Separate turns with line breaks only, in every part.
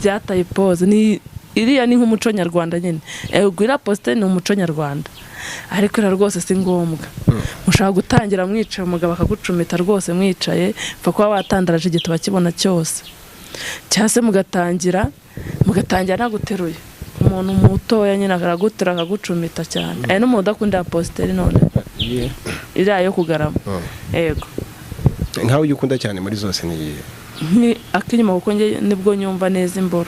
Byataye pose. Ni iriya, ni nk'umuco nyarwanda nyine. Ego, iriya posture ni umuco nyarwanda, ariko iriya rwose si ngombwa. Mushobora gutangira mwicaye, umugabo akagucumita rwose mwicaye, pfa kuba watandaraje igituba kibona cyose, cyangwa se mugatangira naguteruye. Umuntu mutoya nyine araguterura akagucumita cyane. Ari n'umuntu udakunda posture none iriya yo kugarama. Yego.
Nkaho ujya ukunda cyane muri zose ni iyihe?
Ak'inyuma, kuko njye nibwo nyumva neza imboro.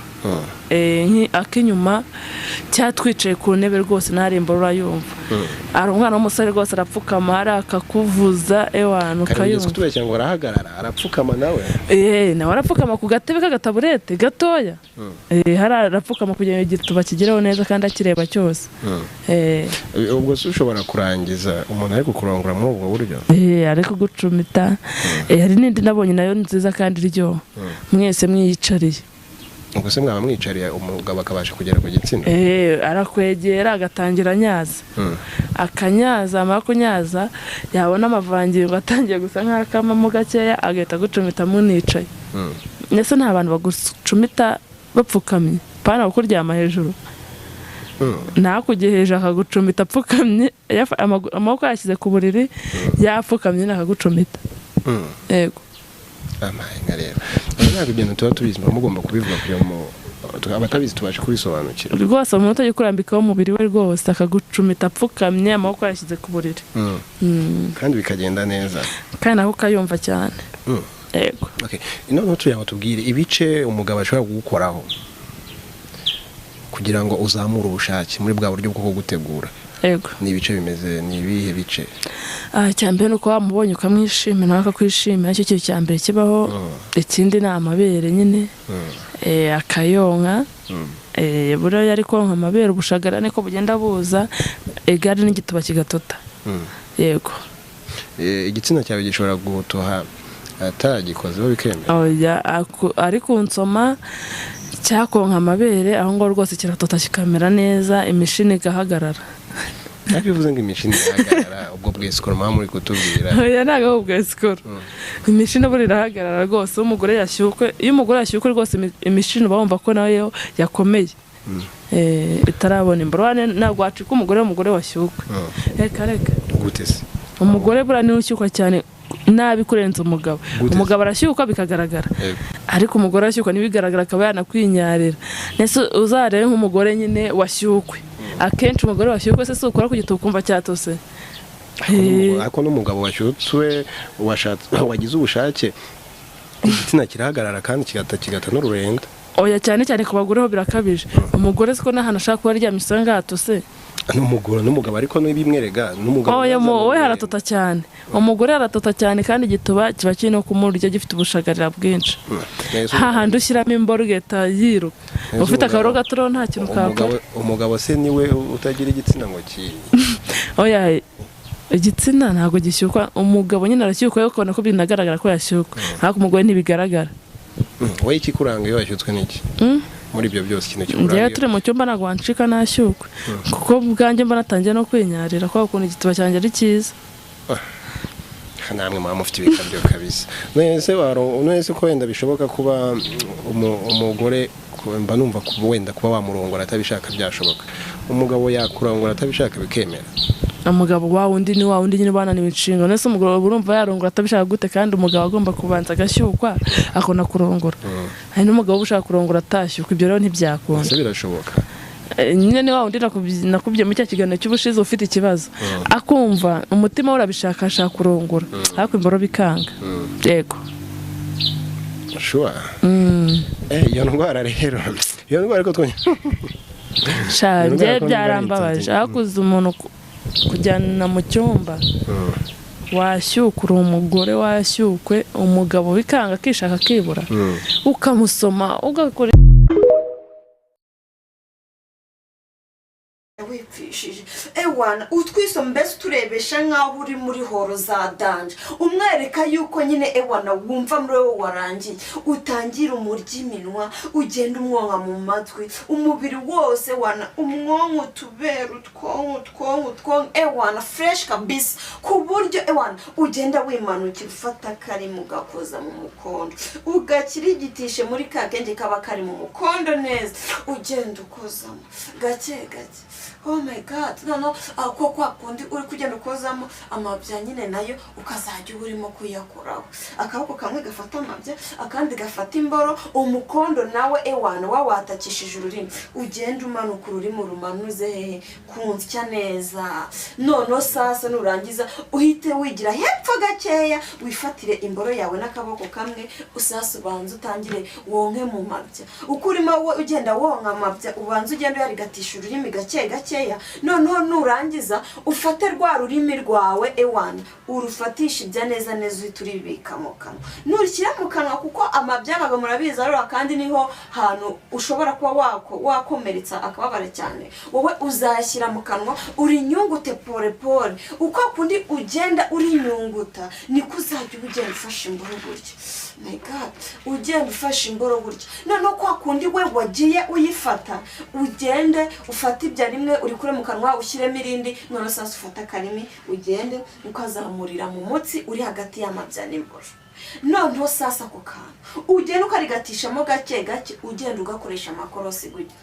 Ak'inyuma cyangwa twicaye ku ntebe rwose ntari imboro urayumva. Hari umwana w'umusore rwose arapfukama hari akakuvuza, ewana,
kare ugeze
ukayumva.
Kutubeshya ngo arahagarara arapfukama nawe?
Nawe arapfukama ku gatebe k'agataburete gatoya. Hari arapfukama kugira ngo igituba kigereho neza kandi akireba cyose.
Ubwo se ushobora kurangiza umuntu ari kukurongora muri ubwo buryo?
Ari kugucumita. Hari n'indi nabonye nayo nziza kandi iryoha, mwese mwiyicariye.
Ubwo se mwaba mwicariye umugabo akabasha kugera ku gitsina?
Arakwegera agatangira anyaza, akanyaza, amara kunyaza yabona amavangingo atangiye gusa nk'akamamo gakeya, agahita agucumita municaye. Ndetse nta bantu bagucumita bapfukamye, pana kukuryama hejuru. Ntakujye hejuru akagucumita apfukamye, amaboko yashyize ku buriri yapfukamye akagucumita. Yego.
Amahenga rero. Oya, ntabwo ibintu tuba tubizi, muba mugomba kubivuga kugira ngo abatabizi tubashe kubisobanukirwa.
Rwose umuntu utajya kurambikaho umubiri we rwose akagucumita apfukamye, amaboko yashyize ku buriri.
Kandi bikagenda neza.
Kandi nawe ukayumva cyane. Yego.
Okay. Noneho tugira ngo tubwire ibice umugabo ashobora kugukoraho kugira ngo uzamure ubushake muri bwa buryo bwo kugutegura.
Yego.
Ni ibice bimeze, ni ibihe bice?
Icya mbere ni uko wamubonye ukamwishimira, nawe akakwishimira, nicyo kintu cya mbere kibaho. Ikindi ni amabere nyine. Akayonka. Buriya iyo ari konka amabere, ubushagara niko bugenda buza, igare n'igituba kigatota. Yego.
Igitsina cyawe gishobora gutoha atagikozeho bikemera?
Oya, ari kunsoma cyakonka amabere, aho ngaho rwose kiratota kikamera neza, imishini igahagarara.
Ariko bivuze ngo imishini ihagarara, ubwo bwesikoro muba muri kutubwira?
Oya, ntabwo ari ubwa sikoro. Imishini buriya irahagarara rwose iyo umugore yashyukwe. Iyo umugore yashyukwe rwose imishini uba wumva ko nayo yakomeye. Itarabona imboro. Ntabwo wacika umugore w'umugore washyukwe. Reka reka.
Gute se?
Umugore buriya niwe ushyukwa cyane nabi kurenza umugabo.
Gute se?
Umugabo arashyukwa bikagaragara, ariko umugore arashyukwa ntibigaragara, akaba yanakwinyarira. Ndetse uzarebe nk'umugore nyine washyukwe, akenshi umugore washyukwe se si ukora ku gituba ukumva cyatose?
Ariko n'umugabo washyutswe, wagize ubushake, igitsina kirahagarara kandi kigata n'ururenda.
Oya, cyane cyane ku bagore ho birakabije. Umugore siko n'ahantu ashaka kuba aryamye usanga hatose.
N'umugore n'umugabo ariko n'ibimwerega n'umugabo
Oya,
yazana
we
n'ururenda.
Haratota cyane, umugore aratota cyane, kandi igituba kiba kiri no kumurya gifite ubushagarira bwinshi.
Neza.
Hahandi ushyiramo imboro ugahita yiruka.
Neza.
Ufite akabaro gato rero nta kintu kakora.
Umugabo se niwe utagira igitsina ngo ki?
Oya, igitsina ntabwo gishyukwa. Umugabo nyine arashyukwa ariko ukabona ko binagaragara ko yashyukwa, ariko umugore ntibigaragara.
Wowe ikikuranga iyo washyutswe ni iki? Muri ibyo byose ikintu kikuranga
Njyewe turi mu cyumba ntabwo wancika nashyukwe, kuko ubwanjye mba natangiye no kwinyarira kubera ukuntu igituba cyanjye ari cyiza.
Namwe muba mufite ibikabyo kabisa. None se ko wenda bishoboka kuba umugore mba numva kuba wenda kuba wamurongora atabishaka byashoboka, umugabo yakurongora atabishaka bikemera?
Umugabo wa wundi ni wa wundi nyine bananiwe inshingano. Ese umugabo urumva yarongora atabishaka gute, kandi umugabo agomba kubanza agashyukwa akabona kurongora? Hari n'umugabo uba ushaka kurongora atashyukwa, ibyo rero ntibyakunda.
Ese birashoboka?
Nyine ni wa wundi nakubwiye muri cya kiganiro cy'ubushize, ufite ikibazo akumva umutima we urabishaka, ashaka kurongora ariko imboro bikanga. Yego.
Sure. Iyo ndwara rero, iyo ndwara ariko twonye
Sha,
Iyo ndwara
njye
ko numva ari
byarambabaje.
inzozi.
Hakuze umuntu kujyana mu cyumba washyukwa, uri umugore washyukwe, umugabo bikanga, akishaka akibura, ukamusoma ugakora
wipfishije, ewana, utwiso mbese uturebesha nk'aho uri muri horo za danger, umwereka yuko nyine, ewana, wumva muri wowe warangiye. Utangire umurya iminwa, ugenda umwonka mu matwi, umubiri wose, wana, umwonka, utubere, utwonka, utwonka, utwonka, ewana, fresh kabisa, ku buryo, ewana, ugenda wimanukira, ufata akarimi ugakoza mu mukondo, ugakirigitishe muri ka kenge kaba kari mu mukondo neza, ugenda ukozamo gake gake. Oh my God! Noneho ako kwa kundi uri kugenda ukozamo amabya nyine, nayo ukazajya uba urimo kuyakoraho. Akaboko kamwe gafata amabya, akandi gafata imboro, umukondo nawe, ewana, wawatakishije ururimi. Ugenda umanuka ururimi, urumanuze hehe? Ku nsya neza. Noneho sasa nurangiza uhite wigira hepfo gakeya, wifatire imboro yawe n'akaboko kamwe. Usasa ubanza utangire wonke mu mabya. Uko urimo ugenda wonka amabya, ubanza ugenda uyarigatisha ururimi gake gakeya. Noneho nurangiza ufate rwa rurimi rwawe, ewana, urufatishe ibya neza neza, uhita uribika mu kanwa. Nurushyira mu kanwa, kuko amabya ntabwo murabizi arora, kandi niho hantu ushobora kuba wakomeretsa akababara cyane. Wowe uzashyira mu kanwa, urinyungute pole pole. Uko kundi ugenda urinyunguta, niko uzajya uba ugenda ufashe imboro gutya. My God! Ugenda ufashe imboro gutya. Noneho kwa kundi we wagiye uyifata, ugende ufate ibya rimwe, urikure mu kanwa, ushyiremo irindi. Noneho sasa ufate akarimi, ugende ukazamurira mu mutsi uri hagati y'amabya n'imboro. Noneho sasa ako kantu ugenda ukarigatishamo gake gake, ugenda ugakoresha amakorosi gutya.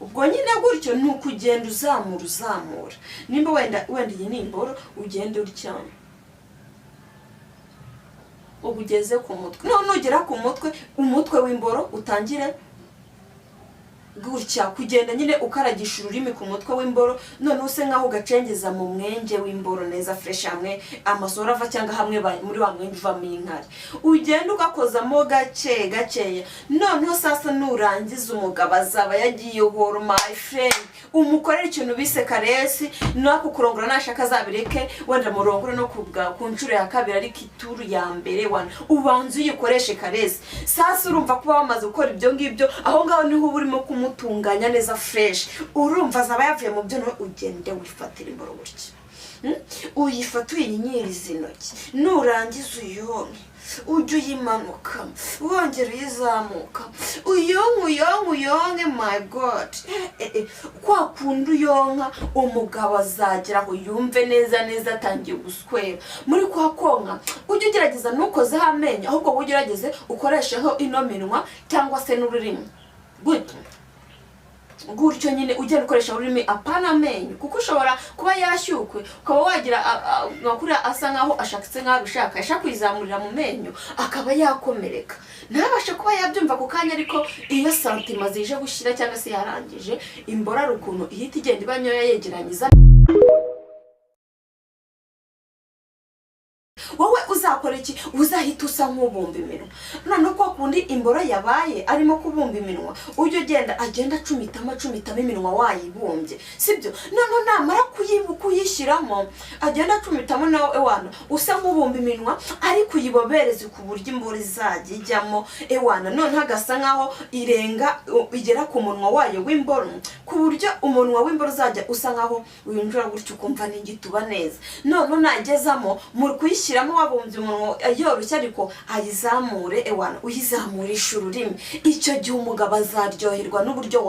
Ubwo nyine gutyo ni ukugenda uzamura, uzamura. Nimba wenda iyi ni imboro, ugende utya ubu ugeze ku mutwe. None nugera ku mutwe, umutwe w'imboro, utangire gutya kugenda nyine ukaragisha ururimi ku mutwe w'imboro. Noneho use nkaho ugacengeza mu mwenge w'imboro neza fresh, hamwe amasohoro ava, cyangwa hamwe muri wa mwenge uvamo inkari, ugenda ugakozamo gake gakeya. Noneho sasa nurangiza, umugabo azaba yagiye uhora. My friend, umukorera ikintu bise caresse. Nako kurongora nashaka azabireke, wenda murongore no kubwa ku nshuro ya kabiri, ariko ituru ya mbere, wana, ubanza uyikoreshe caresse. Sasa urumva kuba wamaze gukora ibyo ngibyo, aho ngaho niho uba urimo kumutunganya neza fresh. Urumva azaba yavuye mu byo. Nawe ugende wifatira imboro gutya. Uyifate, uyinyinyirize intoki. Nurangiza uyonke, ujye uyimanuka, wongera uyizamuka, uyonke, uyonke, uyonke. My God! Kwa kundi uyonka, umugabo azagera aho yumve neza neza atangiye guswera. Muri kwa konka, ujye ugerageza ntukozeho amenyo, ahubwo wowe ugerageze ukoresheho ino minwa cyangwa se n'ururimi gutya gutyo nyine, ugenda ukoresha ururimi, apana amenyo, kuko ushobora kuba yashyukwe, ukaba wagira nka kuriya asa nkaho ashakitse, nkaho abishaka, ashaka kuyizamurira mu menyo, akaba yakomereka, ntabashe kuba yabyumva ako kanya. Ariko iyo sentiments zije gushyira cyangwa se yarangije, imboro hari ukuntu ihita igenda iba nyoya yegeranyiza. Wowe uzakora iki? Uzahita usa nk'ubumba iminwa. Noneho kwa kundi imboro yabaye arimo kubumba iminwa, ujye ugenda agenda acumitamo, acumitamo iminwa wayibumbye, sibyo? Noneho namara kuyishyiramo, agenda acumitamo, nawe, ewana, usa nk'ubumba iminwa, ariko uyibobereze ku buryo imboro izajya ijyamo, ewana. Noneho agasa nkaho irenga, igera ku munwa wayo w'imboro, ku buryo umunwa w'imboro uzajya usa nkaho winjira gutyo, ukumva ni igituba neza. Noneho nagezamo, muri kuyishyiramo wabumbye umunwa yoroshye, ariko ayizamure, ewana, uyizamurisha ururimi. Icyo gihe umugabo azaryoherwa n'uburyo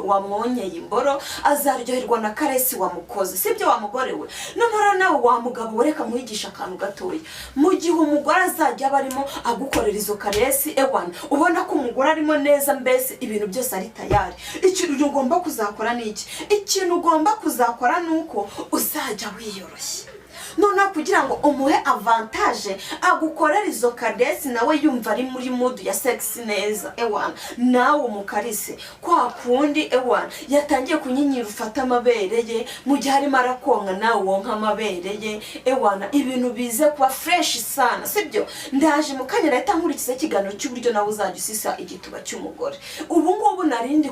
wamwonyeye imboro, azaryoherwa na caresse wamukoze, sibyo wa mugore we? Noneho rero nawe wa mugabo we, reka muhigisha akantu gatoya. Mu gihe umugore azajya aba arimo agukorera izo caresse, ewana, ubona ko umugore arimo neza, mbese ibintu byose ari tayari, ikintu ugomba kuzakora ni iki? Ikintu ugomba kuzakora ni uko uzajya wiyoroshya, noneho kugira ngo umuhe avantage, agukorere izo caresse nawe yumva ari muri mood ya sex neza. Ewana, nawe umukarise kwa kundi, ewana, yatangiye kunyinyira, ufate amabere ye mu gihe arimo arakonka, nawe wonka amabere ye, ewana, ibintu bize kuba fresh sana, sibyo? Ndaje mu kanya, rahita nkurikiza ikiganiro cy'uburyo nawe uzajya usisa igituba cy'umugore. Ubu ngubu narindi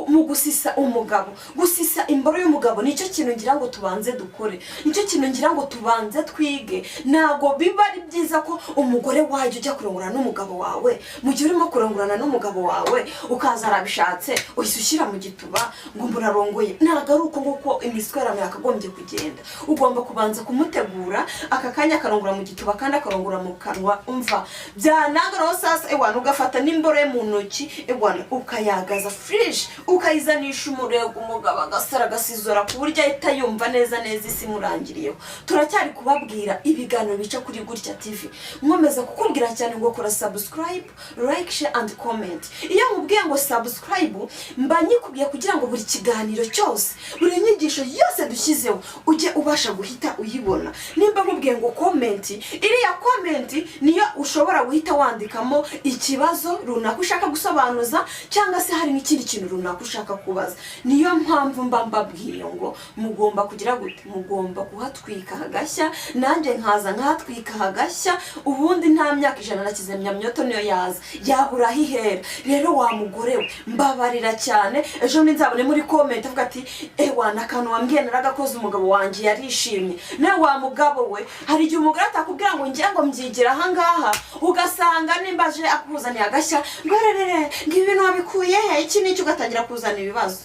mu gusisa umugabo. Gusisa imboro y'umugabo nicyo kintu ngira ngo tubanze dukore, nicyo kintu ngira ngo tubanze twige. Ntabwo biba ari byiza ko umugore wajya ujya kurongorana n'umugabo wawe, mu gihe urimo kurongorana n'umugabo wawe ukaza arabishatse uhise ushyira mu gituba ngo murarongoye. Ntabwo ari uko nguko imiswerano yakagombye kugenda. Ugomba kubanza kumutegura aka kanya akarongora mu gituba kandi akarongora mu kanwa. Umva byananga rero sasa ewana ugafata n'imboro ye mu ntoki ewana ukayagaza fresh ukayizanisha umurego, umugabo agasara agasizora ku buryo ahita yumva neza neza isi imurangiriyeho. Turacyari kubabwira ibiganiro bica kuri Gutya TV, nkomeza kukubwira cyane ngo kora subscribe, like, share and comment. Iyo nkubwiye ngo subscribe mba nyikubwiye kugira ngo buri kiganiro cyose, buri nyigisho yose dushyizeho ujye ubasha guhita uyibona. Nimba nkubwiye ngo comment, iriya comment niyo ushobora guhita wandikamo ikibazo runaka ushaka gusobanuza cyangwa se hari n'ikindi kintu runaka ushaka kubaza. Niyo mpamvu mba mbabwiye ngo mugomba kugira gute, mugomba kuhatwika hagashya, nanjye nkaza nkahatwika hagashya. Ubundi nta myaka 100 na kizimyamyoto niyo yaza yabura aho ihera. Rero wa mugore we mbabarira cyane, ejo nzabone muri comment avuga ati ewana akantu wambwiye naragakoze umugabo wanjye yarishimye. Nawe wa mugabo we, hari igihe umugore atakubwira ngo ngiye ngo mbyigira ahangaha, ugasanga nimba aje akuzaniye agashya ngo rerere ngo ibi bintu wabikuye he iki n'iki, ugatangira kuzana ibibazo.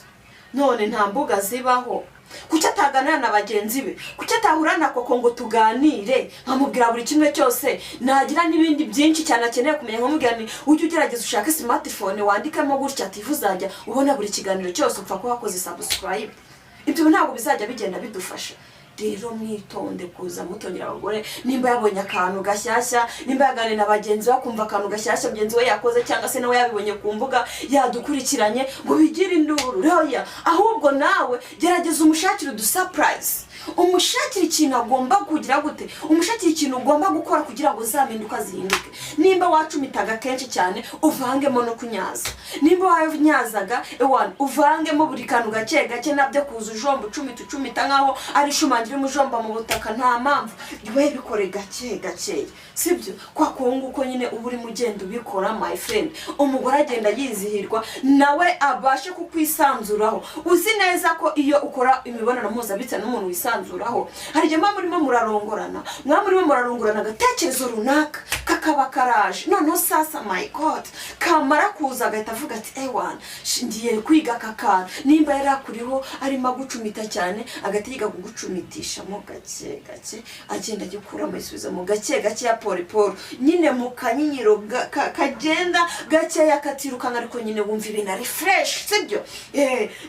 None nta mbuga zibaho, kuki ataganira na bagenzi be? Kuki atahura na Koko ngo tuganire, nkamubwira buri kimwe cyose, nagira n'ibindi byinshi cyane akeneye kumenya nkamubwira ni ujye ugerageza ushake smartphone wandikemo Gutya TV, uzajya ubona buri kiganiro cyose upfa kuba wakoze subscribe. Ibyo ntabwo bizajya bigenda bidufasha. Rero mwitonde kuza mutongera abagore. Nimba yabonye akantu gashyashya, nimba yaganiriye na bagenzi be akumva akantu gashyashya mugenzi we yakoze cyangwa se nawe yabibonye ku mbuga yadukurikiranye, ngo bigire induru roya, ahubwo nawe gerageza umushakire udusurprise, umushakire ikintu agomba kugira gute, umushakire ikintu ugomba gukora kugira ngo za mpinduka zihinduke. Nimba wacumitaga kenshi cyane, uvangemo no kunyaza. Nimba wanyazaga ewana uvangemo buri kantu gake gake, nabyo kuza ujomba ucumita ucumita nkaho ari ishumangira umujomba mu butaka, nta mpamvu. We bikore gake gakeya, sibyo? Kwa kungu uko nyine uba urimo ugenda ubikora, my friend, umugore agenda yizihirwa nawe abashe kukwisanzuraho. Uzi neza ko iyo ukora imibonano mpuzabitsina n'umuntu wisanzuraho, hari igihe muba murimo murarongorana, mwaba murimo murarongorana agatekerezo runaka kakaba karaje. Noneho sasa, my God, kamara kuza agahita avuga ati ewana ngiye kwiga aka kantu. Nimba yari akuriho arimo agucumita cyane, agahita yiga kugucumitishamo gake gake, agenda agikuramo yisubizamo gake gake ya pole pole nyine, mu kanyinyiro kagenda gakeya katirukanka, ariko nyine wumva ibintu ari fresh, sibyo?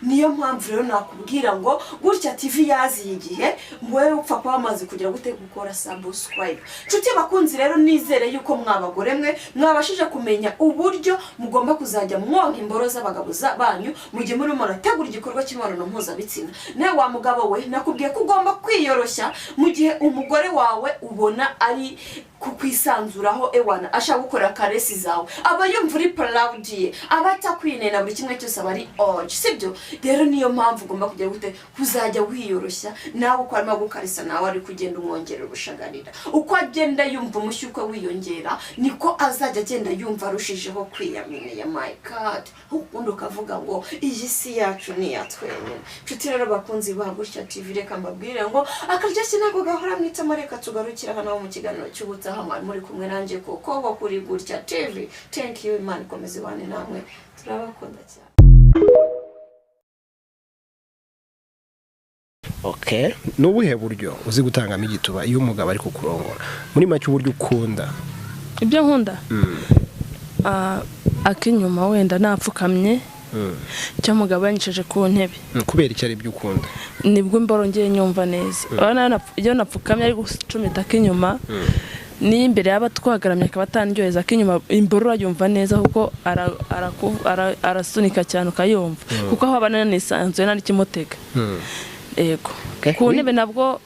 Niyo mpamvu rero nakubwira ngo Gutya TV yaziye igihe, wowe upfa kuba wamaze kugira gute, gukora subscribe. Nshuti bakunzi, rero nizere yuko mwabagore mwe mwabashije kumenya uburyo mugomba kuzajya mwonka imboro z'abagabo banyu mu gihe murimo murategura igikorwa cy'imibonano mpuzabitsina. Nawe wa mugabo we, nakubwiye ko ugomba kwiyoroshya mu gihe umugore wawe ubona ari kukwisanzuraho, ewana ashaka gukora caresse zawe, aba yumva uri proud ye, aba atakwinena, buri kimwe cyose aba ari oje, sibyo? Rero niyo mpamvu ugomba kugira gute, kuzajya wiyoroshya nawe. Uko arimo gukarisa nawe ari kugenda umwongerera ubushagarira, uko agenda yumva umushyukwe wiyongera, niko azajya agenda yumva arushijeho kwiyaminiya. My God, ubundi ukavuga ngo iyi si yacu ni iya twenyine. Nshuti rero bakunzi ba Gutya TV, reka mbabwire ngo akaryoshye ntabwo gahora mu itama. Reka tugarukire hano mu kiganiro cy'ubutaha. Mwari muri kumwe nanjye kuko wo kuri Gutya TV. Thank you, Imana ikomeze ibane namwe, turabakunda cyane.
Okay, ni ubuhe buryo uzi gutangamo igituba iyo umugabo ari kukurongora? Muri make, uburyo ukunda.
Ibyo nkunda, ak'inyuma wenda napfukamye cyangwa umugabo yanyicaje ku ntebe.
Kubera icyo ari byo ukunda?
Nibwo imboro ngiye nyumva neza. Urabona iyo napfukamye ari gucumita ak'inyuma, niyo imbere yaba twagaramye akaba atandyoheza, ak'inyuma imboro urayumva neza kuko arasunika cyane ukayumva, kuko aho aba nanisanzuye nta n'ikimutega. Yego, ku ntebe nabwo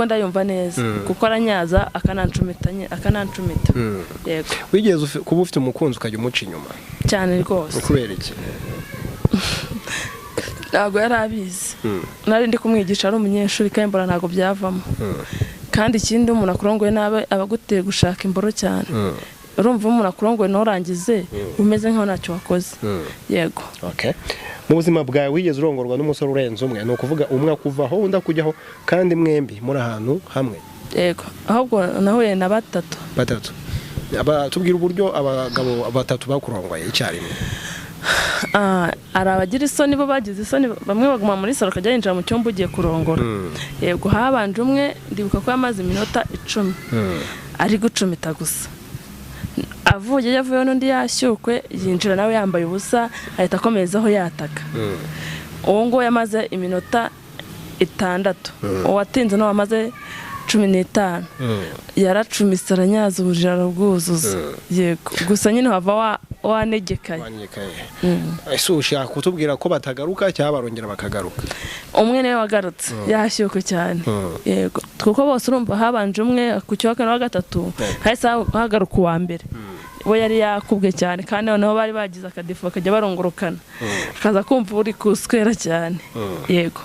ndayumva neza kuko aranyaza akanancumita. Yego.
Wigeze kuba ufite umukunzi ukajya umuca inyuma?
Cyane rwose.
Kubera iki?
Ntabwo yari abizi, nari ndi kumwigisha ari umunyeshuri kandi mbona ntabwo byavamo. Kandi ikindi, umuntu akurongoye nabi aba aguteye gushaka imboro cyane. Urumva umuntu akurongoye nturangize umeze nkaho ntacyo wakoze. Yego.
Okay. Mu buzima bwawe wigeze urongorwa n'umusore urenze umwe, ni ukuvuga umwe akuvaho undi akujyaho kandi mwembi muri ahantu hamwe?
Yego, ahubwo nahuye na batatu.
Batatu. Tubwira uburyo abagabo batatu bakurongoye icyarimwe.
Hari abagira isoni, bo bagize isoni, bamwe baguma muri salo akajya yinjira mu cyumba ugiye kurongora. Yego, habanje umwe ndibuka ko yamaze iminota 10 ari gucumita gusa. Avuye yavuyeho n'undi yashyukwe yinjira nawe yambaye ubusa ahita akomezaho yataka. Uwo nguwo yamaze iminota 6, uwatinze nawe amaze 15. Yaracumise aranyaza uburiri arabwuzuza. Yego, gusa nyine hava wanegekaye.
Ese ushaka kutubwira ko batagaruka cyangwa barongera bakagaruka?
Umwe niwe wagarutse yashyukwe cyane. Yego, kuko bose urumva habanje umwe ku cyo wa gatatu hahise hagaruka uwa mbere. We yari yakubwe cyane kandi noneho bari bagize akadifu bakajya barongorokana, akaza kumva uri kuswera cyane. Yego.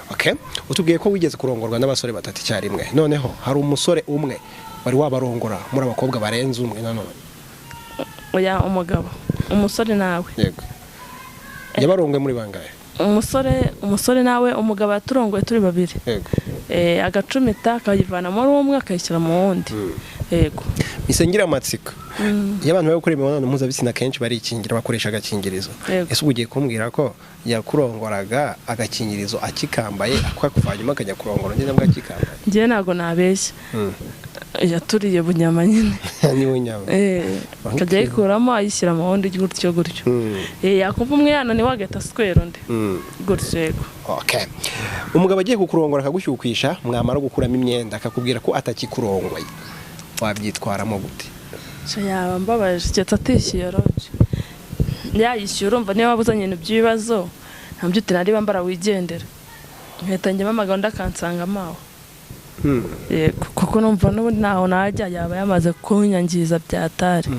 Okay. Utubwiye ko wigeze kurongorwa n'abasore batatu icyarimwe, noneho hari umusore umwe wari wabarongora muri abakobwa barenze umwe nanone?
Oya, umugabo, umusore nawe.
Yego. Yabarongoye muri bangahe?
Umusore nawe, umugabo yaturongoye turi babiri.
Yego.
Agacumita akayivana muri umwe akayishyira mu wundi. Yego.
Misengera amatsiko. Iyo abantu bari gukora imibonano mpuzabitsina kenshi barikingira bakoresha agakingirizo. Ese ugiye kumbwira ko yakurongoraga agakingirizo akikambaye akakuvanyuma akajya kurongora undi nabwo akikambaye?
Njye ntabwo nabeshya. Yaturiye bunyama nyine.
Ni bunyama.
Akajya ayikuramo ayishyira mu wundi gutyo gutyo. Yakumva umwe yananiwe agahita aswera undi. Gutyo. Yego.
Okay. Umugabo agiye kukurongora akagushyukisha, mwamara gukuramo imyenda akakubwira ko atakikurongoye, wabyitwaramo gute?
Yaba mbabaje keretse atishyuye roje. Yayishyura urumva niba wabuzanye ibintu by'ibibazo ntabyo uti nariba mbara wigendera. Nkahita njyamo amagambo akansanga amaho. Yego, kuko numva n'ubundi ntaho najya yaba yamaze kunyangiza byatari.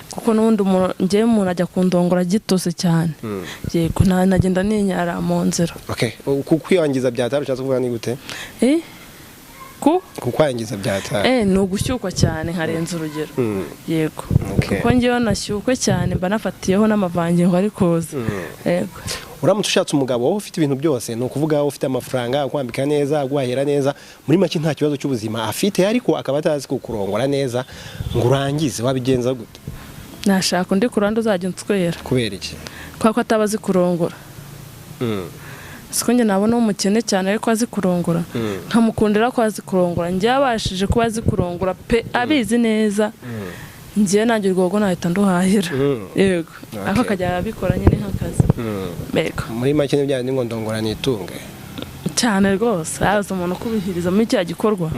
Kuko n'ubundi njyewe umuntu ajya kundongora gitose cyane. Yego, nagenda ninyara mu nzira.
Okay, kukwiyangiza byatari ushatse kuvuga ni gute? Kukwangiza byatari.
Ni ugushyukwa cyane nkarenza urugero. Yego. Kuko njyewe nashyukwe cyane mba nafatiyeho n'amavangingo ari kuza. Yego.
Uramutse ushatse umugabo ufite ibintu byose, ni ukuvuga ufite amafaranga, akwambika neza, aguhahira neza, muri make nta kibazo cy'ubuzima afite, ariko akaba atazi kukurongora neza ngo urangize, wabigenza gute?
Nashaka undi kuranda uzajya unswera.
Kubera iki?
Kuko ataba azi kurongora. Siko njye nabona umukene cyane ariko azi kurongora, nkamukundira ko azi kurongora. Njye yabashije kuba azi kurongora pe, abizi neza. Njye nanjye urwogo nahita nduhahira. Yego. Ako akajya abikora nyine nk'akazi. Yego.
Muri make n'ibya ni ngo ndongora nitunge.
Cyane rwose, haza umuntu kubihiriza muri cya gikorwa.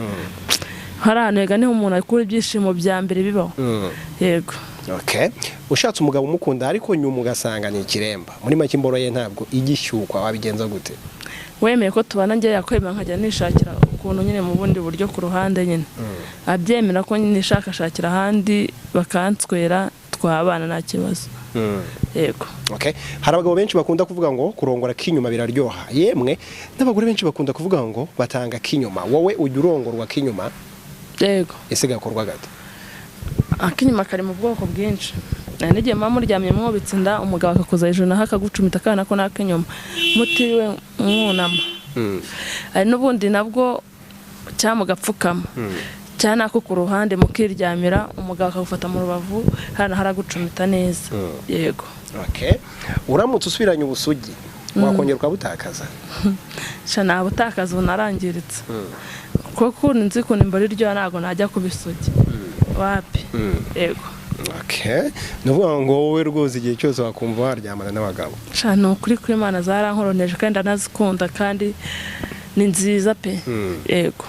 Hari ahantu yega niho umuntu akura ibyishimo bya mbere bibaho. Yego.
Okay. Ushatse umugabo umukunda ariko nyuma ugasanga ni ikiremba, muri make imboro ye ntabwo igishyukwa, wabigenza gute?
Wemeye ko tubana njye yakwemera nkajya nishakira ukuntu nyine mu bundi buryo ku ruhande nyine. Abyemera ko nyine nishakashakira ahandi bakanswera twabana nta kibazo. Yego.
Okay. Hari abagabo benshi bakunda kuvuga ngo kurongora kinyuma biraryoha. Yemwe n'abagore benshi bakunda kuvuga ngo batanga kinyuma. Wowe ujya urongorwa kinyuma?
Yego.
Ese gakorwa gate?
Akinyuma kari mu bwoko bwinshi. N'igihe mama muryamye mwubitse inda umugabo akakuza hejuru naho akagucumita akana ko nakinyuma mutiriwe mwunama. Hari n'ubundi nabwo cyangwa mugapfukama cyangwa nako ku ruhande mukiryamira umugabo akagufata mu rubavu hano haragucumita neza. Yego.
Okay. Uramutse usubiranye ubusugi wakongera ukabutakaza?
Sha nabutakaza ubu narangiritse. Kuko nzi ko imboro iryoha ntabwo najya kubisugi. Wapi? Yego.
Okay. Nuvuga ngo wowe rwose igihe cyose wakumva waryamana n'abagabo.
Sha no kuri kw'Imana zarankoroneje kandi anazikunda kandi ni nziza pe. Yego.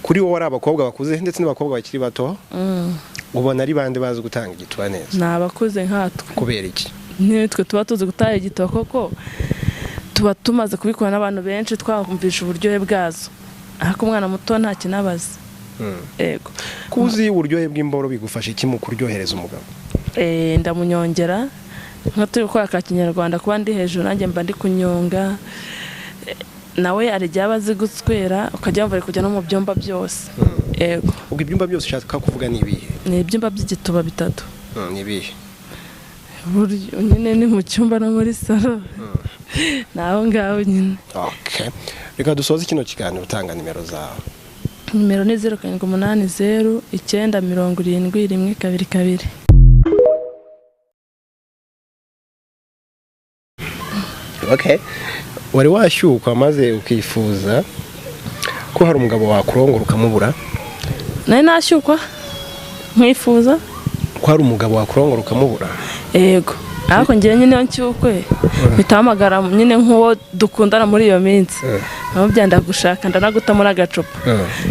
Kuri wowe ari abakobwa bakuze ndetse n'abakobwa bakiri bato, ubona ari bande bazi gutanga igituba neza?
Ni abakuze nkatwe.
Kubera iki?
Nitwe tuba tuzi gutanga igituba koko tuba tumaze kubikora n'abantu benshi twumvisha uburyohe bwazo. Ariko umwana muto nta kinabaza. Yego.
Kuzi uburyohe bw'imboro bigufasha iki mu kuryohereza umugabo?
Ndamunyongera nka turi gukora ka kinyarwanda kuba ndi hejuru nanjye mba ndi kunyonga, nawe arijya abazi guswera ukajya wumva ari kujya no mu byumba byose. Yego.
Ubwo ibyumba byose ushaka kuvuga ni ibihe?
Ni ibyumba by'igituba bitatu.
Ni ibihe?
Buryo nyine ni mu cyumba no muri salo. Ni aho ngaho nyine.
Okay. Reka dusoze kino kiganiro utanga nimero zawe.
Nimero ni 0780 971 22.
Okay. Wari washyukwa maze ukifuza ko hari umugabo wakurongora ukamubura?
Nari nashyukwa nkifuza
ko hari umugabo wakurongora ukamubura?
Yego, ariko ngiye nyine iyo nshyukwe mpita nyine nk'uwo dukundana muri iyo minsi, aho byanda gushaka ndanaguta muri agacupa.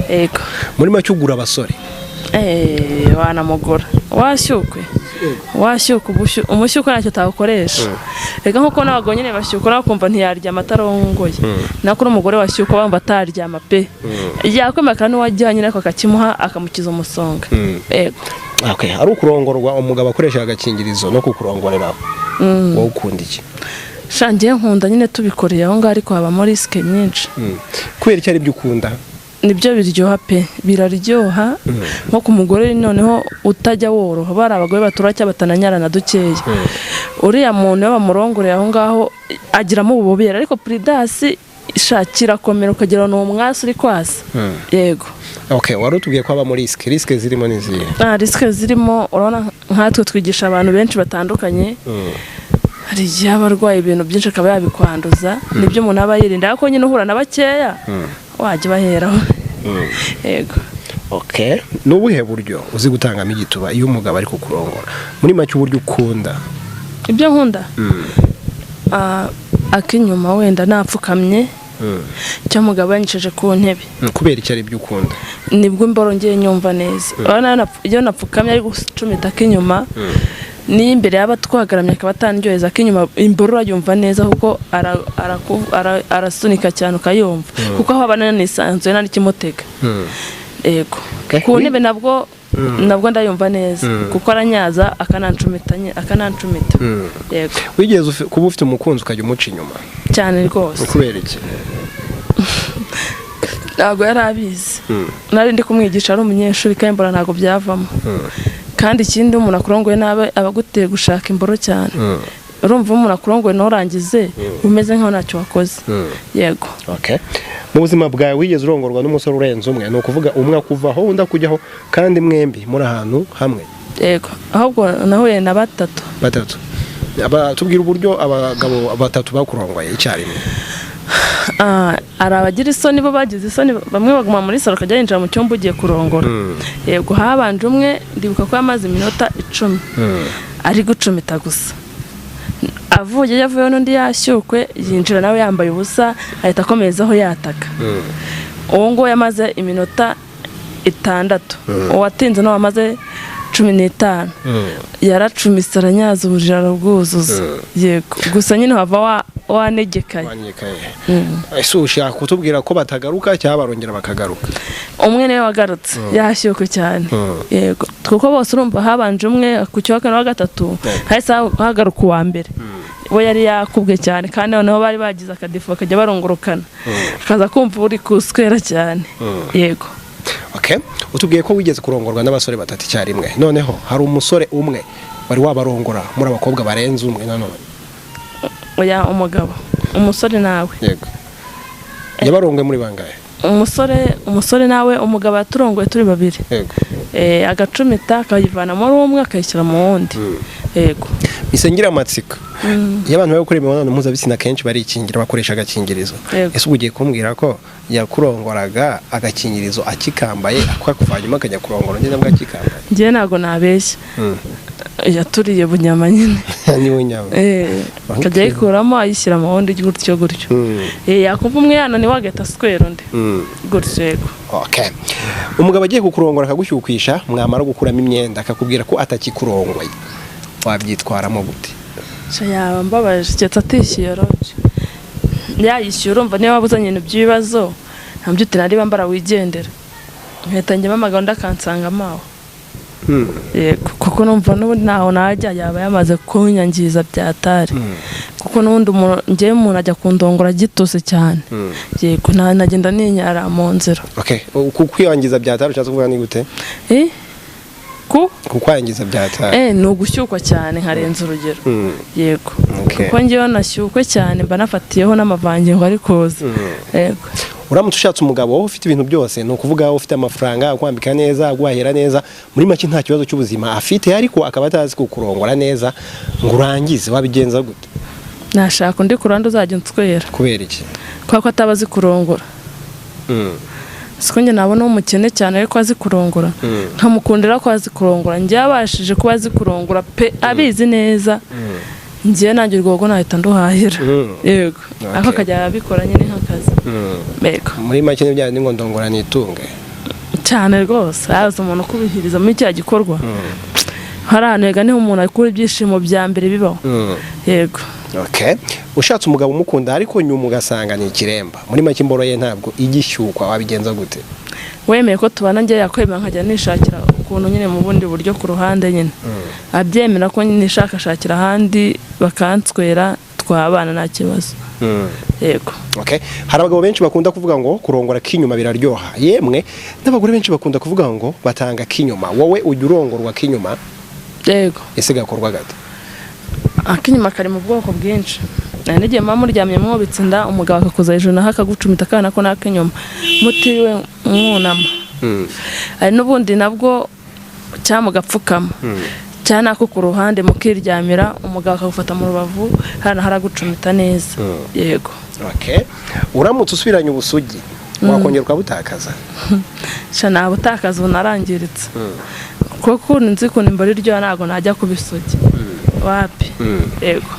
Yego.
Muri make ugura abasore?
Wanamugura washyukwe, washyuka umushyuko ntacyo utawukoresha. Reka nkuko n'abagabo nyine bashyuka bakumva ntiyaryama atarongoye, nako n'umugore washyuka bumva ataryama pe, yakwemera n'uwajyanye nyine akakimuha akamukiza umusonga. Yego.
Okay, ari ukurongorwa umugabo akoresha agakingirizo no kukurongorera, wowe ukunda iki?
Shangiye nkunda nyine tubikoreye aho ngaho, ariko habamo risike nyinshi.
Kubera icyo ari byo ukunda?
Nibyo biryoha pe, biraryoha. Nko ku mugore noneho utajya woroha, bari abagore batura cyangwa batananyarana dukeya, uriya muntu iyo bamurongoreye aho ngaho agiramo ububobere, ariko puridasi ishakira komera ukagira ni umwasi uri kwasa. Yego.
Okay, wari utubwiye ko habamo risike, risike zirimo ni izihe?
Risike zirimo, urabona nkatwe twigisha abantu benshi batandukanye, hari igihe aba arwaye ibintu byinshi akaba yabikwanduza, nibyo umuntu aba yirinda, ariko nyine uhura na bakeya wajya ubaheraho. Yego.
Okay. Ni ubuhe buryo uzi gutangamo igituba iyo umugabo ari kukurongora? Muri make uburyo ukunda?
Ibyo nkunda? Akinyuma wenda napfukamye, cyangwa umugabo yanyicaje ku ntebe.
Kubera icyo ari byo ukunda?
Nibwo imboro ngiye nyumva neza. Iyo napfukamye ari gucumita akinyuma, niyo imbere yaba twagaramye akaba atandyoheza, akinyuma imboro urayumva neza kuko arasunika cyane ukayumva, kuko aho aba nanisanzuye nta n'ikimutega. Yego. Ku ntebe nabwo ndayumva neza kuko aranyaza akanancumita. Yego.
Wigeze kuba ufite umukunzi ukajya umuca inyuma?
Cyane rwose.
Kubera iki?
Ntabwo yari abizi. Nari ndi kumwigisha ari umunyeshuri kandi mbona ntabwo byavamo. Kandi ikindi umuntu akurongoye nabi aba aguteye gushaka imboro cyane. Urumva umuntu akurongoye nturangize umeze nkaho ntacyo wakoze. Yego.
Okay. Mu buzima bwawe wigeze urongorwa n'umusore urenze umwe? Ni ukuvuga umwe akuvaho undi akujyaho kandi mwembi muri ahantu hamwe?
Yego, ahubwo nahuye na batatu.
Batatu. Tubwira uburyo abagabo batatu bakurongoye icyarimwe.
Hari abagira isoni, bo bagize isoni, bamwe baguma muri salo akajya yinjira mu cyumba ugiye kurongora. Yego, habanje umwe ndibuka ko yamaze iminota 10 ari gucumita gusa. Avuye yavuyeho n'undi yashyukwe yinjira nawe yambaye ubusa ahita akomezaho yataka. Uwo nguwo yamaze iminota 6, uwatinze nawe amaze 15. Yaracumise aranyaza uburiri arabwuzuza. Yego, gusa nyine hava wanegekaye.
Ese ushaka kutubwira ko batagaruka cyangwa barongera bakagaruka?
Umwe niwe wagarutse yashyukwe cyane. Yego, kuko bose urumva habanje umwe ku cyo wa gatatu hahise hagaruka uwa mbere. We yari yakubwe cyane kandi noneho bari bagize akadifu bakajya barongorokana, akaza kumva uri kuswera cyane. Yego.
Okay. Utubwiye ko wigeze kurongorwa n'abasore batatu icyarimwe, noneho hari umusore umwe wari wabarongora muri abakobwa barenze umwe nanone?
Oya, umugabo, umusore nawe.
Yego. Yabarongoye muri bangahe?
Umusore nawe, umugabo yaturongoye turi babiri.
Yego.
Agacumita akayivana muri umwe akayishyira mu wundi. Yego.
Isengira amatsiko. Iyo abantu bari gukora imibonano mpuzabitsina kenshi barikingira bakoresha agakingirizo. Ese ugiye kumbwira ko yakurongoraga agakingirizo akikambaye akakuvanyuma akajya kurongora undi nabwo akikambaye?
Njye ntabwo nabeshya. Yaturiye bunyama nyine.
Ni bunyama.
Akajya ayikuramo ayishyira mu wundi gutyo gutyo. Yakumva umwe yananiwe agahita aswera undi. Gutyo. Yego.
Okay. Umugabo agiye kukurongora akagushyukwisha, mwamara gukuramo imyenda akakubwira ko atakikurongoye, wabyitwaramo gute?
Yaba mbabaje keretse atishyuye roje. Yayishyura urumva niba wabuzanye ibintu by'ibibazo ntabyo uti nari bambara wigendera. Nkahita njyamo amagambo akansanga aho. Yego, kuko numva n'ubundi ntaho najya yaba yamaze kunyangiza byatari. Kuko n'ubundi ngewe umuntu ajya kundongora agitose cyane. Yego, nagenda ninyara mu nzira.
Okay, kwiyangiza byatari ushatse kuvuga ni gute?
Ku
Kukwangiza byataye.
Ni ugushyukwa cyane nkarenza urugero. Yego.
Okay.
Kuko ngewe nashyukwe cyane mba nafatiyeho n'amavangingo ari kuza. Yego.
Uramutse ushatse umugabo wowe ufite ibintu byose, ni ukuvuga ufite amafaranga, akwambika neza, aguhahira neza, muri make nta kibazo cy'ubuzima afite, ariko akaba atazi kukurongora neza ngo urangize, wabigenza gute?
Nashaka undi ku ruhande uzajya unswera.
Kubera iki?
Kubera ko ataba azi kurongora. Siko njye nabona umukene cyane ariko azi kurongora, nkamukundira ko azi kurongora. Njye abashije kuba azi kurongora pe, abizi neza, njyewe nanjye urwo rugo nahita nduhahira. Yego. Ariko akajya abikora nyine nk'akazi. Yego.
Muri make ni bya bindi ngo ndongora nitunge.
Cyane rwose. Haza umuntu ukubihiriza muri cya gikorwa, hari ahantu yega niho umuntu akura ibyishimo bya mbere bibaho. Yego.
Okay. Ushatse umugabo umukunda ariko nyuma ugasanga ni ikiremba, muri make imboro ye ntabwo igishyukwa, wabigenza gute?
Wemeye ko tubana, njye yakwemera nkajya nishakira ukuntu nyine mu bundi buryo ku ruhande nyine, abyemera ko nishakashakira ahandi bakanswera, twabana nta kibazo. Yego.
Okay. Hari abagabo benshi bakunda kuvuga ngo kurongora k'inyuma biraryoha, yemwe n'abagore benshi bakunda kuvuga ngo batanga k'inyuma. Wowe ujya urongorwa k'inyuma?
Yego.
Ese gakorwa gate?
Ak'inyuma kari mu bwoko bwinshi. Nari n'igihe muba muryamye mwubitse inda, umugabo akakuza hejuru naho akagucumita akana ko n'ak'inyuma mutiriwe mwunama. Hari n'ubundi nabwo cyangwa mugapfukama, cyangwa nako ku ruhande mukiryamira, umugabo akagufata mu rubavu hano haragucumita neza. Yego.
Okay. Uramutse usubiranye ubusugi, wakongera ukabutakaza?
Sha, nabutakaza, ubu narangiritse, kuko nzi ukuntu imboro iryoha, ntabwo najya kubisugi wapi. Yego.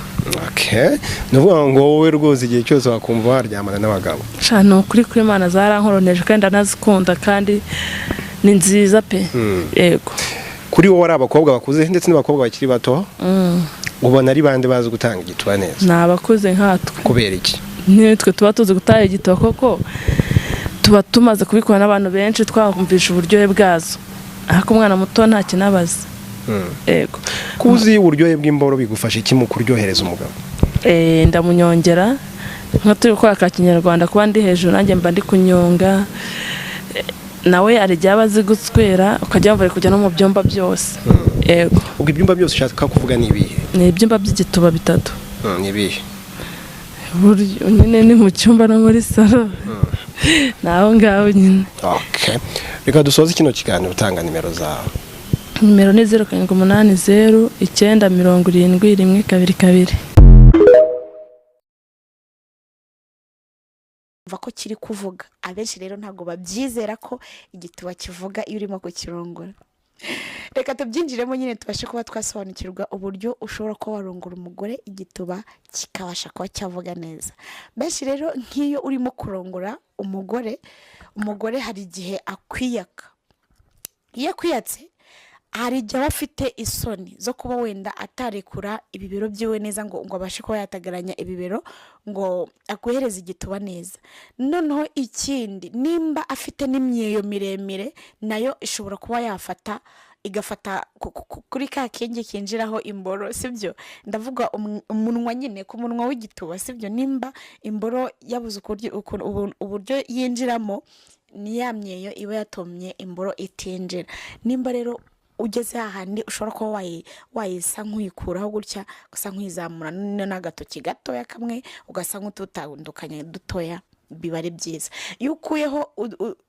Okay. Ni ukuvuga ngo wowe rwose igihe cyose wakumva waryamana n'abagabo?
Sha, ni ukuri kw'Imana zarankoroneje kandi ndanazikunda kandi ni nziza pe. Yego.
Kuri wowe, ari abakobwa bakuze ndetse n'abakobwa bakiri bato, ubona ari bande bazi gutanga igituba neza?
Ni abakuze nkatwe.
Kubera iki?
Nitwe tuba tuzi gutanga igituba, koko tuba tumaze kubikora n'abantu benshi, twumvisha uburyohe bwazo, ariko umwana muto nta kinabaza. Yego.
Kuba uzi uburyohe bw'imboro bigufasha iki mu kuryohereza umugabo?
Ndamunyongera nka turi gukora ka kinyarwanda, kuba ndi hejuru nanjye mba ndi kunyonga. Nawe hari igihe aba azi guswera, ukajya wumva ari kujya no mu byumba byose. Yego.
Ubwo ibyumba byose ushaka kuvuga ni ibihe?
Ni ibyumba by'igituba bitatu.
Ni ibihe?
Buryo nyine ni mu cyumba no muri salo, ni aho ngaho nyine.
Okay. Reka dusoze kino kiganiro utanga nimero zawe.
Nimero ni 0780 971 122.
Umva ko kiri kuvuga. Abenshi rero ntabwo babyizera ko igituba kivuga iyo urimo kukirongora. Reka tubyinjiremo nyine tubashe kuba twasobanukirwa uburyo ushobora kuba warongora umugore igituba kikabasha kuba cyavuga neza. Benshi rero nk'iyo urimo kurongora umugore, umugore hari igihe akwiyaka. Iyo akwiyatse hari igihe aba afite isoni zo kuba wenda atarekura ibibero byiwe neza ngo abashe kuba yatagaranya ibibero ngo aguhereze igituba neza. Noneho ikindi, nimba afite n'imyeyo miremire, nayo ishobora kuba yafata igafata kuri ka kenge kinjiraho imboro, sibyo? Ndavuga umunwa nyine, ku munwa w'igituba, sibyo? Nimba imboro yabuze uburyo yinjiramo, ni ya myeyo iba yatumye imboro itinjira. Nimba rero ugeze hahandi ushobora kuba wayisa nk'uyikuraho gutya, ugasa nk'uyizamura n'agatoki gatoya kamwe, ugasa nk'ututandukanye dutoya, biba ari byiza. Iyo ukuyeho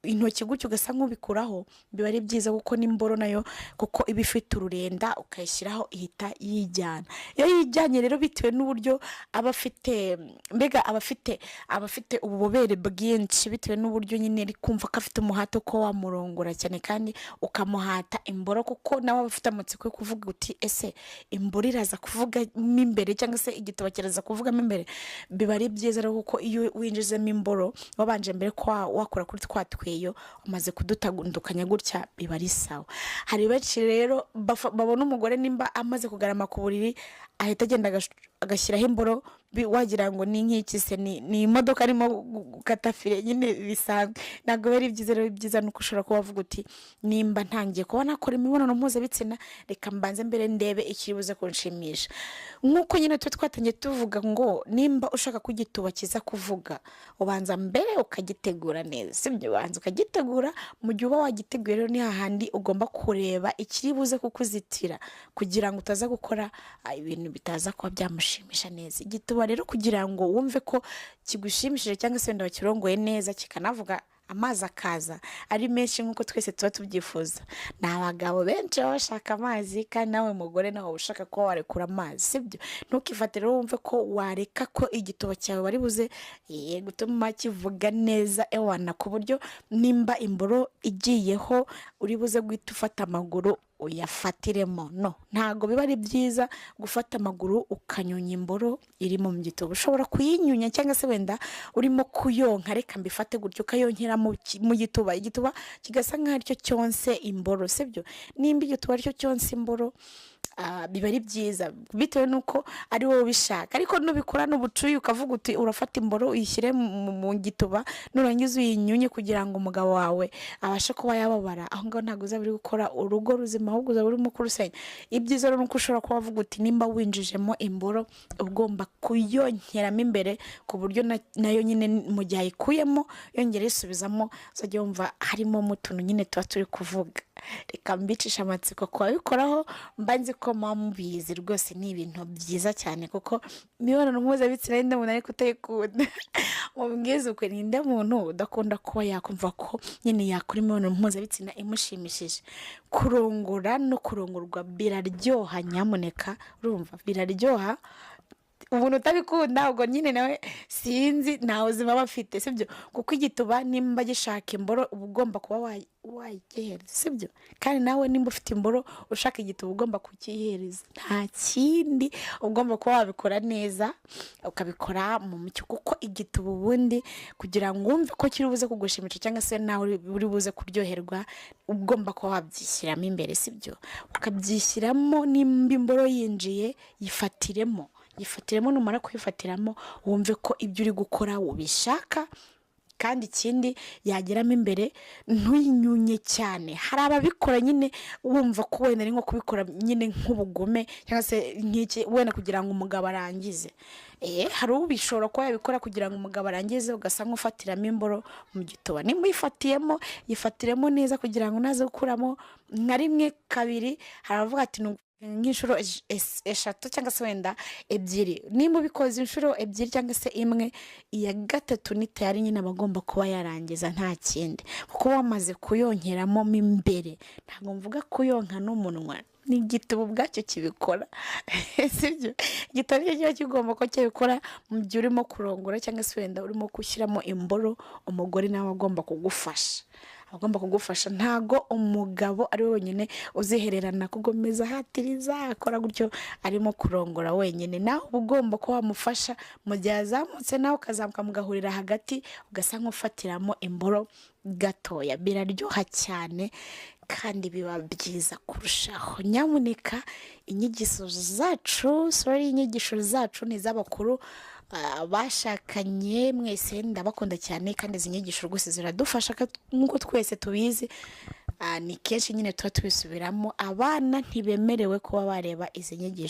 intoki gutya ugasa nk'ubikuraho, biba ari byiza, kuko n'imboro nayo kuko iba ifite ururenda, ukayishyiraho ihita yijyana. Iyo yijyanye rero, bitewe n'uburyo aba afite, mbega aba afite ububobere bwinshi, bitewe n'uburyo nyine ari kumva ko afite umuhate ko wamurongora cyane kandi ukamuhata imboro, kuko nawe aba afite amatsiko yo kuvuga uti: "Ese imboro iraza kuvuga mo imbere cyangwa se igituba kiraza kuvugamo imbere?" Biba ari byiza rero, kuko iyo winjizemo imboro wabanje mbere ko wakora kuri twa tweyo umaze kudutandukanya gutya, biba ari sawa. Hari benshi rero babona umugore nimba amaze kugarama ku buriri, ahita agenda agashyiraho imboro. Wagira ngo ni nk'iki se, ni imodoka arimo gukata fire nyine bisanzwe. Ntabwo biba ari byiza. Rero byiza ni uko ushobora kuba wavuga uti: "Nimba ntangiye kuba nakora imibonano mpuzabitsina, reka mbanze mbere ndebe ikiri buze kunshimisha." Nk'uko nyine tuba twatangiye tuvuga ngo nimba ushaka ko igituba kiza kuvuga, ubanza mbere ukagitegura neza, sibyo? Ubanza ukagitegura. Mu gihe uba wagiteguye rero, ni hahandi ugomba kureba ikiri buze kukuzitira kugira ngo utaza gukora ibintu bitaza kuba byamushimisha neza. Igituba rero, kugira ngo wumve ko kigushimishije cyangwa se wenda wakirongoye neza kikanavuga, amazi akaza ari menshi nk'uko twese tuba tubyifuza. Ni abagabo benshi baba bashaka amazi, kandi nawe mugore nawe uba ushaka kuba warekura amazi, sibyo? Ntukifate rero wumve ko wareka ko igituba cyawe wari buze gutuma kivuga neza, ewana, ku buryo nimba imboro igiyeho uri buze guhita ufata amaguru uyafatiremo. No, ntabwo biba ari byiza gufata amaguru ukanyunya imboro iri mu gituba. Ushobora kuyinyunya cyangwa se wenda urimo kuyonka, reka mbifate gutyo, ukayonkera mu gituba, igituba kigasa nk'aho aricyo cyonse imboro, sibyo? Nimba igituba aricyo cyonse imboro, biba ari byiza bitewe n'uko ari wowe ubishaka. Ariko nubikora n'ubucuyi, ukavuga uti urafata imboro uyishyire mu gituba, nurangiza uyinyunye kugira ngo umugabo wawe abashe kuba yababara, aho ngaho ntabwo uzaba uri gukora urugo ruzima, ahubwo uzaba urimo kurusenya. Ibyiza rero ni uko ushobora kuba wavuga uti nimba winjijemo imboro, ugomba kuyonkeramo imbere ku buryo nayo nyine mu gihe ayikuyemo yongera ayisubizamo, uzajya wumva harimo mu tuntu nyine tuba turi kuvuga. Reka mbicishe amatsiko ku babikoraho, mba nzi ko muba mubizi rwose. Ni ibintu byiza cyane, kuko imibonano mpuzabitsina, ninde muntu ariko utayikunda? Mubwize ukuri, ninde muntu udakunda kuba yakumva ko nyine yakora imibonano mpuzabitsina imushimishije? Kurongora no kurongorwa biraryoha, nyamuneka, urumva biraryoha. Umuntu utabikunda ubwo nyine nawe sinzi, nta buzima aba afite, sibyo? Kuko igituba nimba gishaka imboro, uba ugomba kuba wayigihereza, sibyo? Kandi nawe nimba ufite imboro ushaka igituba, ugomba kukiyihereza. Nta kindi, ugomba kuba wabikora neza, ukabikora mu mucyo, kuko igituba ubundi kugira ngo wumve ko kiri buze kugushimisha cyangwa se nawe uri buze kuryoherwa, ugomba kuba wabyishyiramo imbere, sibyo? Ukabyishyiramo. Nimba imboro yinjiye, yifatiremo, yifatiremo. Numara kuyifatiramo, wumve ko ibyo uri gukora ubishaka. Kandi ikindi, yageramo imbere ntuyinyunye cyane. Hari ababikora nyine wumva ko wenda ari nko kubikora nyine nk'ubugome cyangwa se nk'iki, wenda kugira ngo umugabo arangize. Hari ubishobora kuba yabikora kugira ngo umugabo arangize, ugasa nk'ufatiramo imboro mu gituba. Nimba uyifatiyemo, yifatiremo neza kugira ngo naze gukuramo nka rimwe, kabiri. Hari abavuga ati "Ni nk'inshuro 3 cyangwa se wenda 2." Nimba ubikoze inshuro 2 cyangwa se imwe, iya gatatu ni tayari nyine aba agomba kuba yarangiza, nta kindi, kuko wamaze kuyonkeramo mo imbere. Ntabwo mvuga kuyonka n'umunwa, ni igituba ubwacyo kibikora, sibyo? Igituba nicyo kiba kigomba ko cyabikora mu gihe urimo kurongora cyangwa se wenda urimo gushyiramo imboro. Umugore nawe agomba kugufasha, agomba kugufasha. Ntago umugabo ari we wenyine uzihererana kugomeza ahatiriza akora gutyo arimo kurongora wenyine. Nawe uba ugomba kuba wamufasha mu gihe azamutse, nawe ukazamuka mugahurira hagati, ugasa nk'ufatiramo imboro gatoya. Biraryoha cyane kandi biba byiza kurushaho. Nyamuneka, inyigisho zacu, sorry, inyigisho zacu ni iz'abakuru bashakanye. Mwese ndabakunda cyane, kandi izi nyigisho rwose ziradufasha nk'uko twese tubizi. Ni kenshi nyine tuba tubisubiramo, abana ntibemerewe kuba bareba izi nyigisho.